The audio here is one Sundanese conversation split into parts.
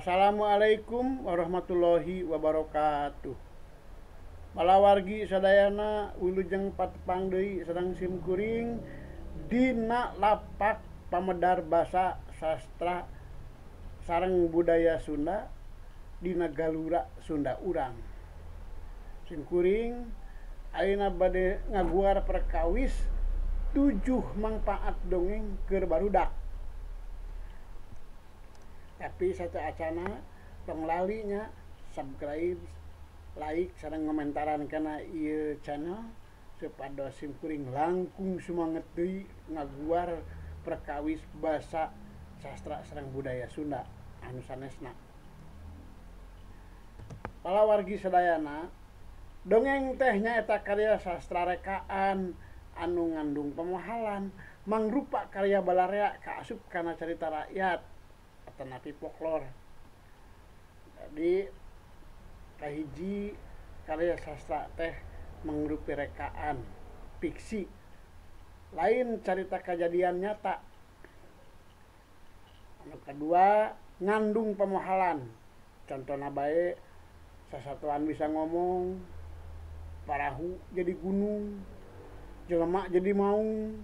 Assalamualaikum warahmatullahi wabarakatuh. Palawargi sadayana wilujeng patepang deui sareng sim kuring dina lapak pamedar basa sastra sareng budaya Sunda dina galura Sunda urang. Sim kuring ayeuna bade ngaguar perkawis 7 mangpaat dongeng keur barudak. Tapi sateuacana tong lali nya subscribe, like sareng ngomentaran kana ieu channel supados sim kuring langkung sumanget deui ngaguar perkawis basa sastra sareng budaya Sunda anu sanesna. Palawargi sadayana, dongeng teh nyaeta karya sastra rekaan anu ngandung pamahalan mangrupa karya balarea kaasup kana carita rakyat atanapi folklor. Jadi kahiji karya sastra teh mangrupi rekaan fiksi, lain carita kajadian nyata. Anu kedua, ngandung pamahalan. Contohna bae sasatuan bisa ngomong, parahu jadi gunung, jelema jadi maung,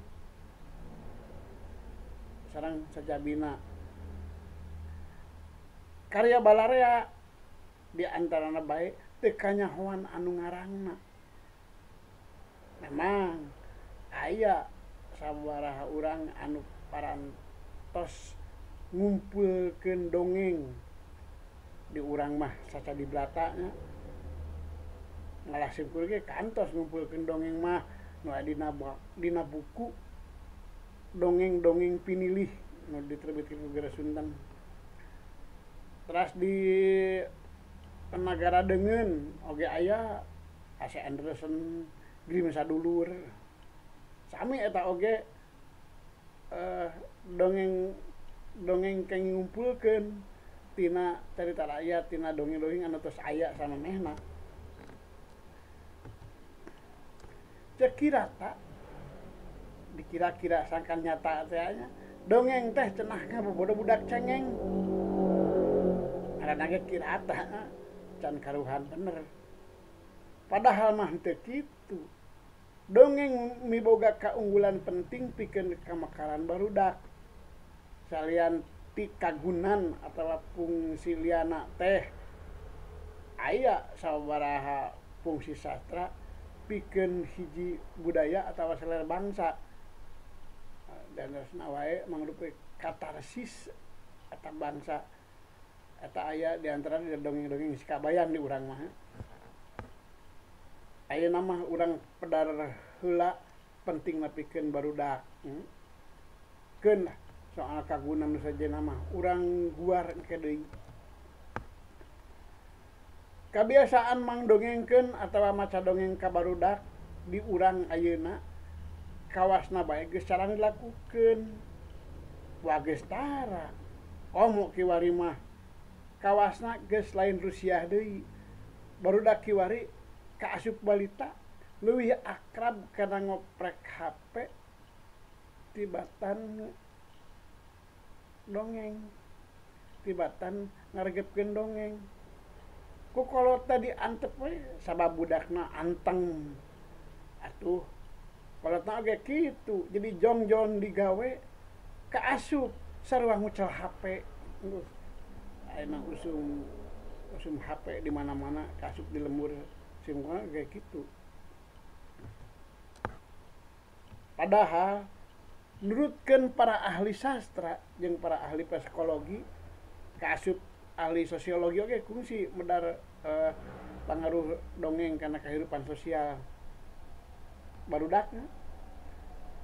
sareng sajabina. Karya balarea di antarana bae teu kanyahoan anu ngarangna. Memang aya sabaraha urang anu parantos ngumpulkeun dongeng di urang mah saca di Blata nya. Ngalah simpul ge kantos ngumpulkeun dongeng mah nu aya dina buku dongeng-dongeng pinilih nu diterbitkeun ku Negara Sunten. Teras di Nagara Deungeun oge aya H.C. Andersen, Grimm Sadulur. Sami eta oge dongeng keng ngumpulkeun tina carita rakyat, tina dongeng-dongeng anu tos aya samemehna. Cek kirata dikira-kira sangkan nyata teh nya, dongeng teh cenah ngabobodo budak cengeng. Ngaranna ge kirata can karuhan bener. Padahal mah henteu kitu. Dongeng miboga kaunggulan penting pikeun kamekaran barudak. Salian ti kagunan atawa fungsi liana teh aya sabaraha fungsi sastra pikeun hiji budaya atawa seler bangsa. Dan terusna wae mangrupi katarsis eta bangsa. Eta aya di antara dongeng-dongeng si kabayan di urang mah. Ayeuna mah urang pedar heula penting pikeun barudak. Keun lah soal kagunan nu sejenna mah urang guar engke deui. Kabiasaan mangdongengkeun atawa maca dongeng ka barudak di urang ayeuna kawasna bae geus carang dilakukeun. Wah geus tara. Komo kiwari mah kawasna geus lain Rusia deui. Barudak kiwari kaasup balita leuwih akrab kana ngoprek HP tibatan dongeng, tibatan ngaregepkeun dongeng. Ku kolotna diantep we sabab budakna anteng. Atuh kolotna oge kitu, jadi jongjon digawe kaasup sarua ngucel HP. Ayeuna usum HP di mana-mana kaasup di lembur simkuring kayak gitu. Padahal nurutkeun para ahli sastra jeung para ahli psikologi kaasup ahli sosiologi oge kungsi medar pangaruh dongeng kana kehidupan sosial barudakna.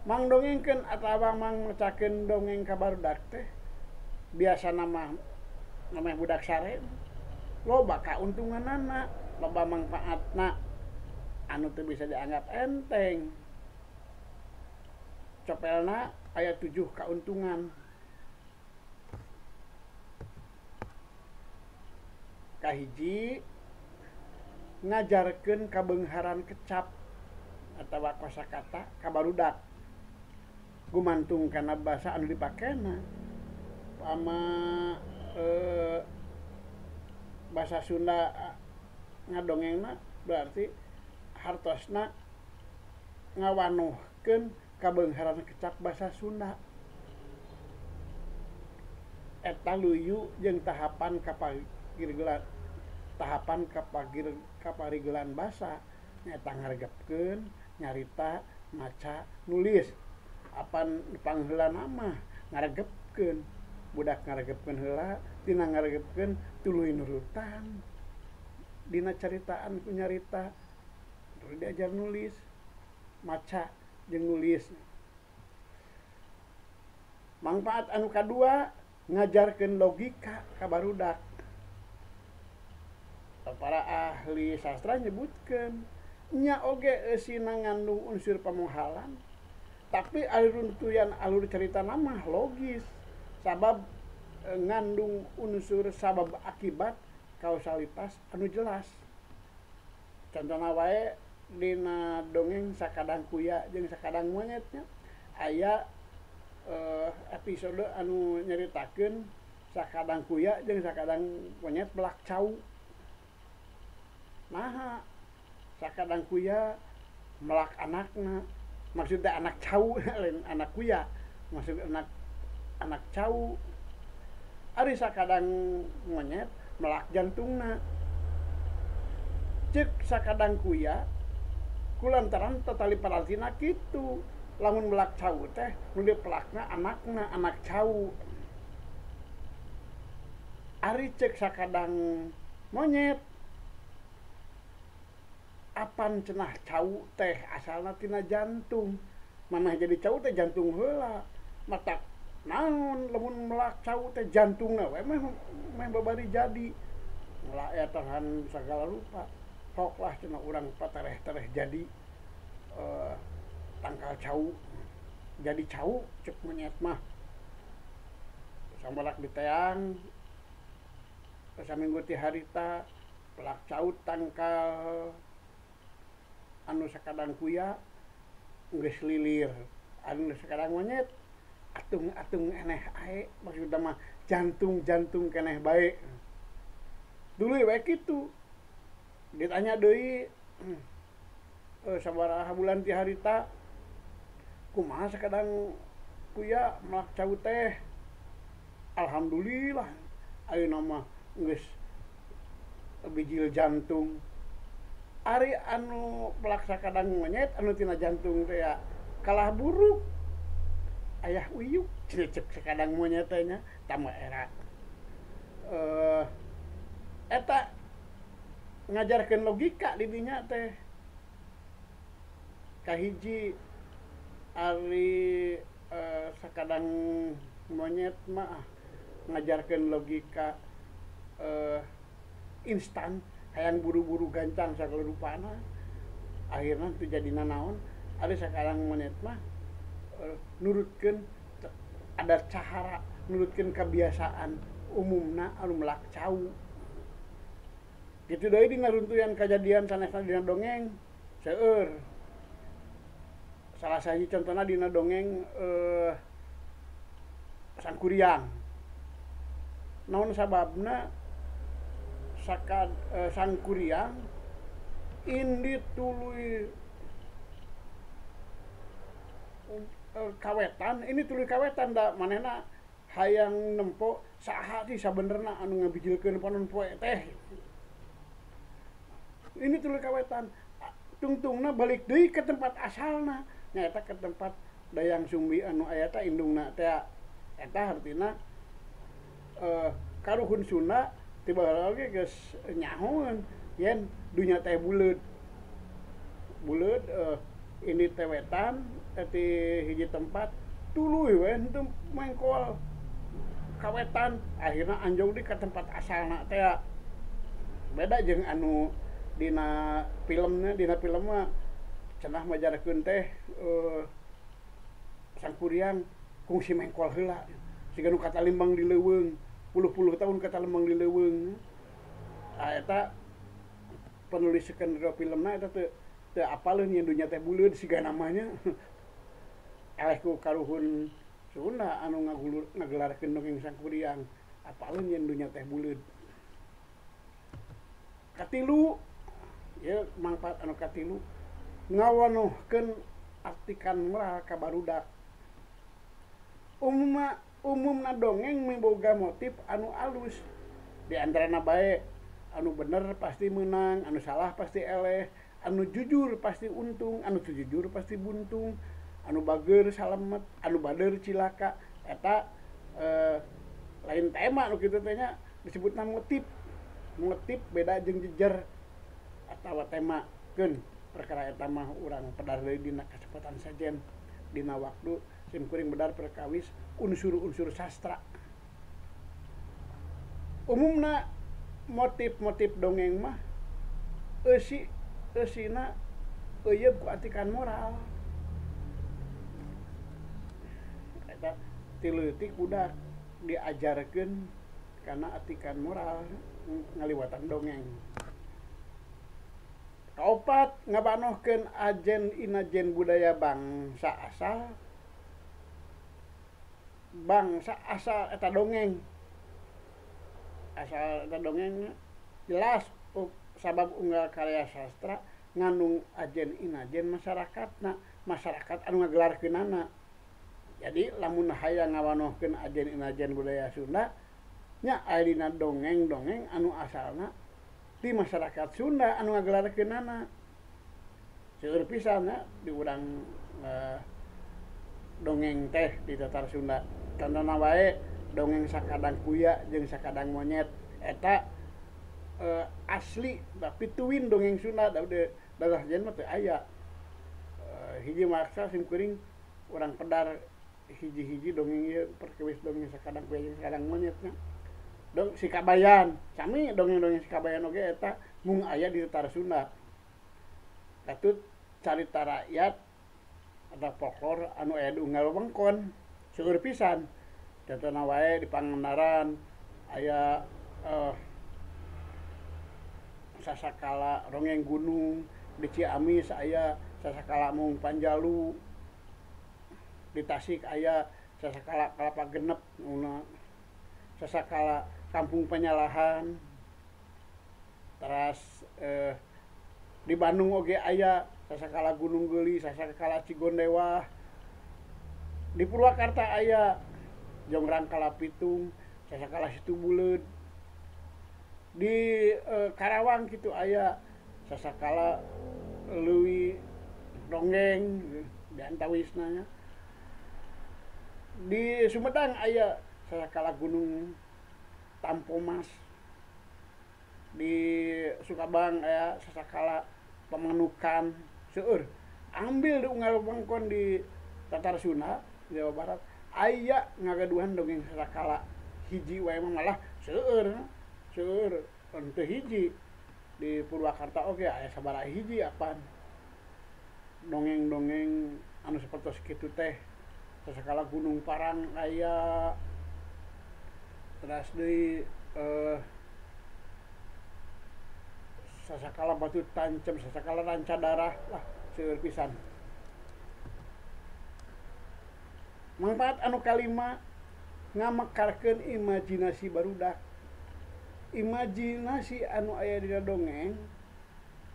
Mangdongengkeun atawa mangmacakeun dongeng ka barudak teh biasana mah namanya budak sare loba kauntunganana, loba mangfaatna anu teu bisa dianggap enteng. Copelna aya 7 kauntungan. Kahiji, ngajarkeun kabeungharan kecap atawa kosakata ka barudak gumantung kana basa anu dipakena. Pama basa Sunda ngadongengna berarti hartosna ngawanuhkeun kabeungharan kecap basa Sunda. Eta luyu jeung tahapan kapagirgelan tahapan kaparigelan basa nyaeta ngaregepkeun, nyarita, maca, nulis. Apan pangheulana mah ngaregepkeun, budak ngaregepkeun heula, tina ngaregepkeun tuluy nurutan. Dina caritaan ku nyarita, tuluy diajar nulis, maca jeung nulis. Mangfaat anu kadua ngajarkeun logika ka barudak. Para ahli sastra nyebutkeun nya oge eusina ngandung unsur pamohalan, tapi runtuyan alur cerita mah logis sabab ngandung unsur sabab akibat kausalitas anu jelas. Contohna wae dina dongeng Sakadang Kuya jeung Sakadang Monyetnya aya episode anu nyaritakeun Sakadang Kuya jeung Sakadang Monyet belak cau. Naha Sakadang Kuya melak anakna, maksudnya anak cau lain anak kuya, maksud anak cau. Ari Sakadang Monyet melak jantungna. Cek Sakadang Kuya kulantaran tatali parantina kitu, lamun melak cau teh nu dipelakna anakna, anak cau. Ari cek Sakadang Monyet apan cenah cau teh asalna tina jantung, manah jadi cau teh jantung heula, matak naon lamun melak cau teh jantungna we meh babari jadi melak eta sagala rupa. Sok lah cenah urang patereh-tereh jadi tangkal cau, jadi cau cek monyet mah. Samalak diteang saminggu ti harita pelak cau tangkal anu Sakadang Kuya geus lilir, anu Sakadang Monyet atung-atung eneh ae, maksudna mah jantung-jantung keneh bae. Dulu we kitu. Ditanya deui sabaraha bulan ti harita kumaha Sakadang Kuya melak cau teh? Alhamdulillah ayeuna mah geus bijil jantung. Ari anu pelak Sakadang Monyet anu tina jantung teh ya kalah buruk ayah uyuk cek Sakadang Monyet teh nya tambah era. Eta ngajarkeun logika di dinya teh. Kahiji ari Sakadang Monyet mah ngajarkeun logika instan, hayang buru-buru gancang sagala rupana, akhirna teu jadi nanaon. Ari Sakadang Monyet mah nurutkeun ada cahara, nurutkeun kebiasaan umumna anu melak cau. Kitu deui dina runtuyan kajadian sanesna dina dongeng seueur. Salah sahiji contohna dina dongeng Sangkuriang. Naon sababna Sangkuriang indit tuluy kawetan, ini tuluy kawetan da manehna hayang nempo saha sih sabenerna anu ngabijilkeun panon poe teh. Ini tuluy kawetan, tungtungna balik deui ke tempat asalna, nyaeta ke tempat Dayang Sumbi anu aya teh indungna teh. Eta hartina karuhun Sunda ti baheula oge geus nyahoeun yen dunya teh buleud. Buleud ini teh wetan ti hiji tempat tuluy we henteu mengkol kawetan, akhirna anjog deui ka tempat asalna teh. Beda jeung anu dina filmna, dina film mah cenah majarkeun teh Sangkuriang kungsi mengkol heula siga nu katalimbang di leuweung, puluh-puluh tahun katalembang di leuweung. Ah eta penulis skenario filmna eta teu teu apaleun yen dunya teh buleud siga namanya. Eleh ku karuhun Sunda anu ngagelarkeun dongeng Sangkuriang, apaleun yen dunya teh buleud. Katilu ieu mangfaat anu katilu ngawanohkeun atikan moral ka barudak. Umumna dongeng miboga motif anu alus. Di antarana bae anu bener pasti meunang, anu salah pasti eleh, anu jujur pasti untung, anu teu jujur pasti buntung, anu bageur salamet, anu bader cilaka. Eta lain tema nu kitu teh nya disebutna motif. Motif beda jeung jejer atawa tema keun perkara eta mah urang pedar deui dina kasempatan sejen dina waktu sim kuring bedar perkawis unsur-unsur sastra. Umumna motif-motif dongeng mah eusina euyeub ku atikan moral. Eta ti leutik budak diajarkeun kana atikan moral ngaliwatan dongeng. Kaopat ngabanohkeun ajen inajen budaya bangsa asal. Bangsa asal eta dongeng. Asal eta dongeng jelas sabab unggal karya sastra ngandung ajen inajen masyarakatna, masyarakat anu ngagelarkeunana. Jadi lamun hayang ngawanohkeun ajen inajen budaya Sunda nya aya dina dongeng-dongeng anu asalna di masyarakat Sunda anu ngagelarkeunana. Seueur pisan nya di urang dongeng teh di tatar Sunda. Contohna wae dongeng Sakadang Kuya jeung Sakadang Monyet eta asli tapi tuwin dongeng Sunda da dalah jen mah teu aya. Hiji maksa sim kuring urang pedar hiji-hiji dongeng ieu perkawis dongeng Sakadang Kuya jeung Sakadang Monyet nya. Dong si Kabayan, sami dongeng-dongeng si Kabayan oge eta mung aya di tatar Sunda. Katut carita rakyat atau folklore anu aya di unggal wewengkon seueur pisan. Contohna wae di Pangandaran aya sasakala Ronggeng Gunung, di Ciamis aya sasakala Mung Panjalu, di Tasik aya sasakala Kalapa Genep, sasakala Kampung Penyalahan. Teras di Bandung oge aya sasakala Gunung Geulis, sasakala Cigondewah. Di Purwakarta aya Jongrang Kalapitung, sasakala Situ Buleud. Di Karawang kitu aya sasakala Leuwi Ronggeng di antawisna nya. Di Sumedang aya sasakala Gunung Tampomas. Di Sukabang aya sasakala Pamanukan. Seueur ambil di unggal wewengkon di tatar Sunda Jawa Barat aya ngagaduhan dongeng sasakala hiji wae mah malah seueur seueur teu hiji. Di Purwakarta oge aya sabaraha hiji apan dongeng-dongeng anu sapertos kitu teh. Sasakala Gunung Parang aya, teras deui sasakala Batu Tancem, sasakala Ranca Darah lah seueur pisan. Manfaat anu kalima ngamekarkeun imajinasi barudak. Imajinasi anu aya dina dongeng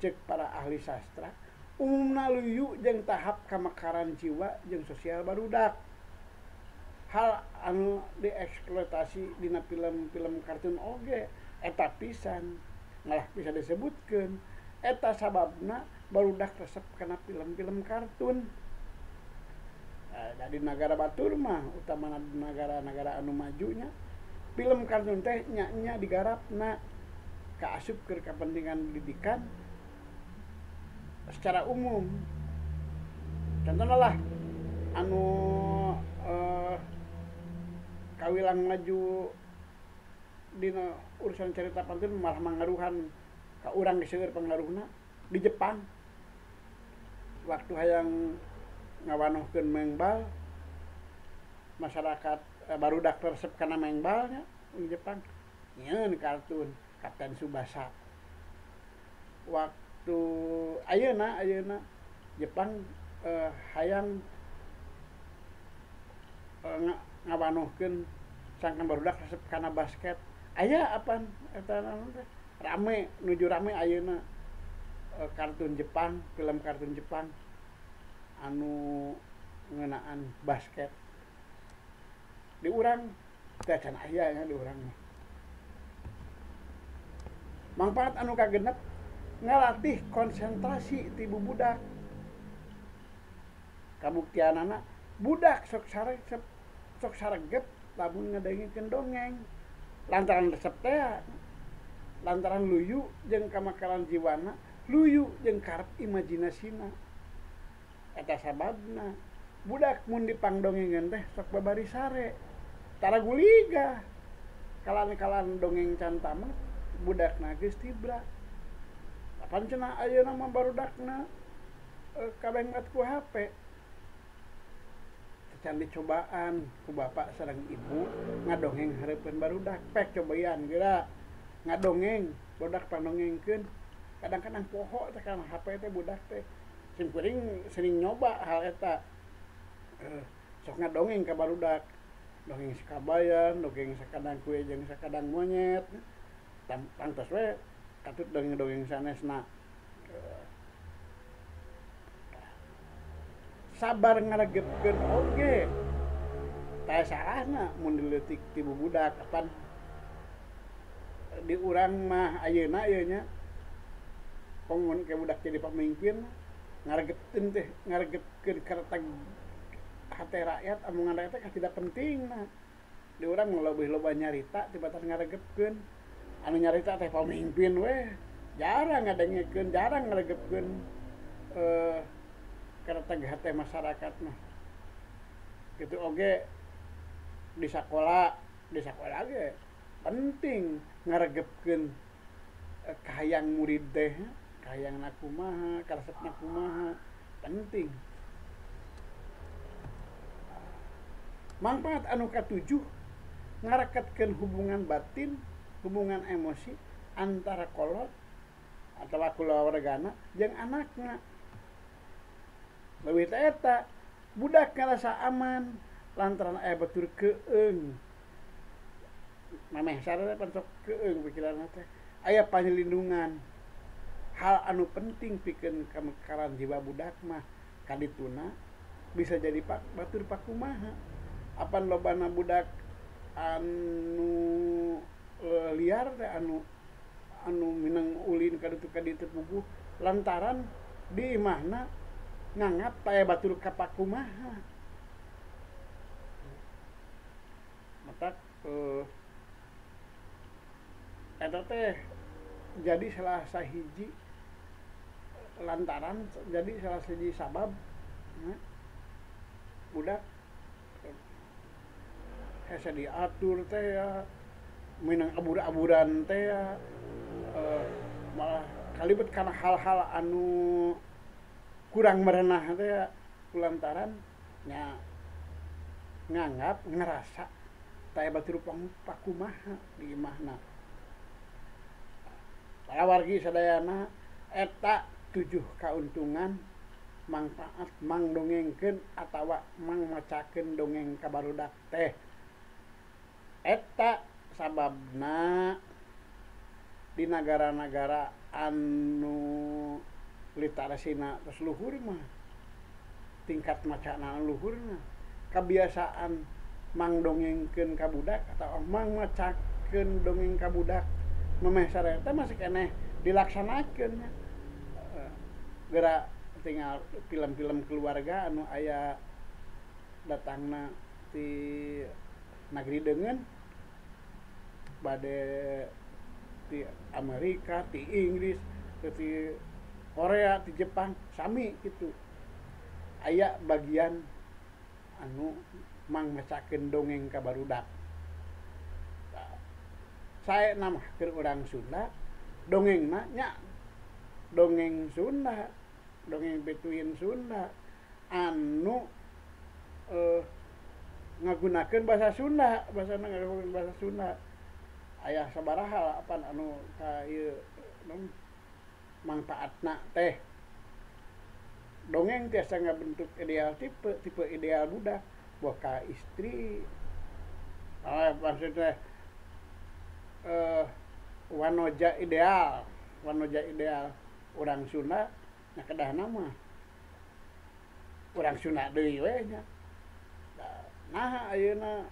cek para ahli sastra umumna luyu jeung tahap kamekaran jiwa jeung sosial barudak. Hal anu dieksploitasi dina film-film kartun oge eta pisan malah bisa disebutkeun eta sababna barudak resep kana film-film kartun. Dari nagara batur mah utamana di nagara-nagara anu majunya film kartun teh nya-nya digarapna kaasup keur kepentingan pendidikan secara umum. Contohna lah anu kawilang maju dina urusan cerita pantun malah mangaruhan ka urang geus seueur pangaruhna di Jepang. Waktu hayang ngawanohkeun mengbal masyarakat barudak resep kana mengbalnya di Jepang nyieun kartun Kapten Tsubasa. Waktu ayeuna Jepang hayang ngawanohkeun sangkan barudak resep kana basket aya apan eta naon teh Rame nuju rame ayeuna kartun Jepang, film kartun Jepang anu ngeunaan basket. Di urang teh can aya nya di urang mah. Mangpaat anu kagenep ngalatih konsentrasi ti bubudak. Kabuktianana budak sok saresep, sok saregep lamun ngadengikeun dongeng. Lantaran resep teh, lantaran luyu jeung kamakaran jiwana, luyu jeung karep imajinasina. Eta sababna budak mun dipangdongengeun teh sok babari sare. Tara guliga. Kalan-kalan dongeng can tamat, budakna geus tibra. Apan cenah ayeuna mah barudakna kabengkat ku HP. Can dicobaan ku bapak sareng ibu ngadongeng hareupeun barudak, pek cobaan geura ngadongeng, budak pandongengkeun. Kadang-kadang poho teh kana HP teh budak teh. Sim kuring sering nyoba hal eta. Sok ngadongeng ka barudak. Dongeng sakabayan, dongeng sakadang kue jeung sakadang monyet. Tangtos we katut dongeng-dongeng sanesna. Sabar ngaregepkeun oge. Tah salahna mun dileutik ti bubudak apan di urang mah ayeuna ieu nya. Komun ke budak jadi pamimpin ngaregepkeun teh, ngaregepkeun kareteg hate rakyat, amungan rakyat teh tidak penting nah. Di urang mah leuwih loba nyarita tibatan ngaregepkeun. Anu nyarita teh pamimpin we, jarang ngadengekeun, jarang ngaregepkeun kareteg hate masyarakat mah. Kitu oge di sakola ge penting ngaregepkeun kahayang murid teh, kahayangna kumaha, karesepna kumaha, penting. Mangpaat anu katujuh ngareketkeun hubungan batin, hubungan emosi antara kolot atawa kulawargana jeung anakna. Leuwih teh eta budak ngarasa aman lantaran aya batur keung. Mameh sareng pan sok keung pikiranna teh. Aya panyelindungan. Hal anu penting pikeun kamekaran jiwa budak mah kadituna bisa jadi batur pakumaha. Apan lobana budak anu liar teh anu minang ulin kaditu kaditu puguh lantaran di imahna nganggap taya batur kapakumaha. Matak eta teh jadi salah sahiji lantaran, jadi salah sahiji sabab budak hese diatur teh ya, minang abur-aburan teh ya, malah kalibet kana hal-hal anu kurang merenah teh ya, kulantaran nya nganggap ngerasa taya batur pakumaha di imahna. Para wargi sadayana eta 7 kauntungan mangpaat mangdongengkeun atawa mangmacakeun dongeng ka barudak teh. Eta sababna di nagara-nagara anu literasina tos luhur mah tingkat macana luhurna kebiasaan mangdongengkeun ka budak atawa mangmacakeun dongeng ka budak memeh sareta masih keneh dilaksanakeun nya. Geura tinggal film-film keluarga anu aya datangna ti negeri deungeun bade ti Amerika, ti Inggris, ti Korea, ti Jepang sami kitu. Aya bagian anu mangmacakeun dongeng ka barudak. Saena mah keur urang Sunda dongengna nya dongeng Sunda, dongeng pituin Sunda anu ngagunakeun bahasa Sunda, bahasana ngagunakeun bahasa Sunda. Aya sabaraha apan anu ka ieu mangpaatna teh. Dongeng tiasa ngabentuk ideal tipe ideal budak boh ka istri. Maksudnya Wanoja ideal, wanoja ideal urang Sunda nya kedahna mah urang Sunda deui we nya. Naha ayeuna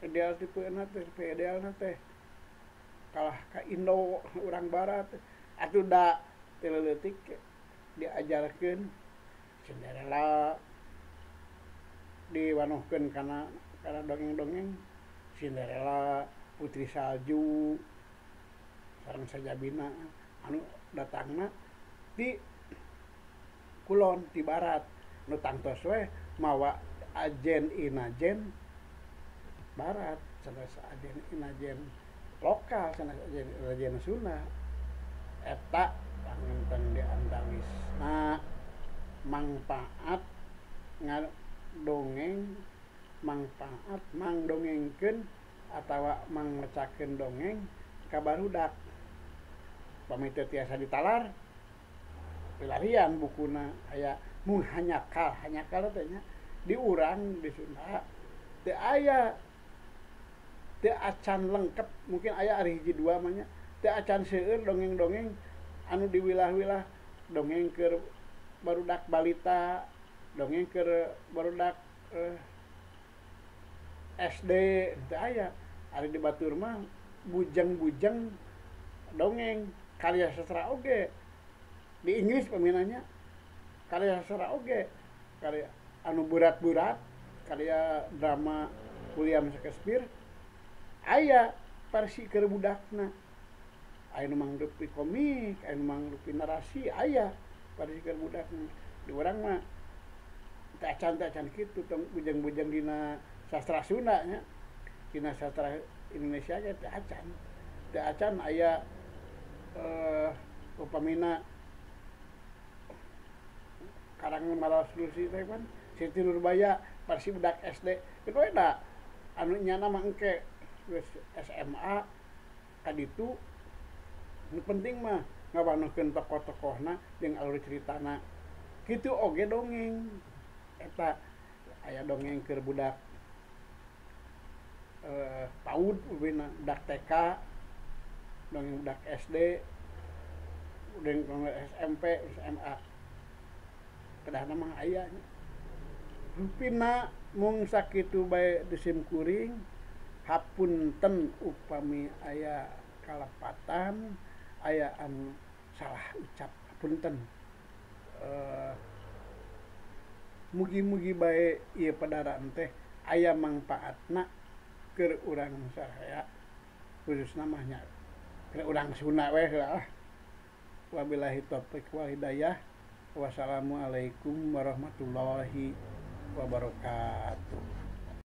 ideal tipe na teh, tipe idealna teh kalah ka Indo, urang barat atuh da ti leutik diajarkeun Cinderella, diwanohkeun kana kana dongeng-dongeng Cinderella, Putri Salju sareng sajabina anu datangna ti kulon, ti barat, nu tangtos we mawa ajen inajen barat, sanes ajen inajen lokal, sanes ajen inajen Sunda. Eta panginten di antawisna mangpaat ngadongeng, mangpaat mangdongengkeun atawa mangmacakeun dongeng ka barudak. Pami teu tiasa ditalar, pilarian bukuna aya mung hanyakal, hanyakal teh nya di urang di Sunda teu aya, teu acan lengkep, mungkin aya ari hiji dua mah nya, teu acan seueur dongeng-dongeng anu diwilah-wilah, dongeng keur barudak balita, dongeng keur barudak SD teu aya. Ari di batur mah bujeng-bujeng dongeng karya sastra oge di Inggris paminanya karya sastra oge, karya anu berat-berat, karya drama William Shakespeare aya versi keur budakna, aya nu mangrupi komik, aya nu mangrupi narasi, aya versi keur budakna. Di urang mah teu acan, teu acan kitu tong bujeng-bujeng dina sastra Sunda nya, dina sastra Indonesia ge teu acan, teu acan aya upamina karangan Maros Rusi teh kan Siti Nurbaya versi budak SD kitu we, da anu nyana mah engke geus SMA ka ditu. Nu penting mah ngawanohkeun tokoh-tokohna jeung alur ceritana kitu oge dongeng eta aya dongeng keur budak PAUD upamina budak TK, dongeng budak SD, dongeng SMP, SMA, kedahna mah aya nya. Rupina mung sakitu bae di sim kuring, hapunten upami aya kalepatan, aya anu salah ucap, hapunten. Mugi-mugi bae ieu padaran teh aya mangpaatna keur urang saraya, khususna mah nya keur urang Sunda we lah. Wabillahi taufik wal hidayah. Wassalamualaikum warahmatullahi wabarakatuh.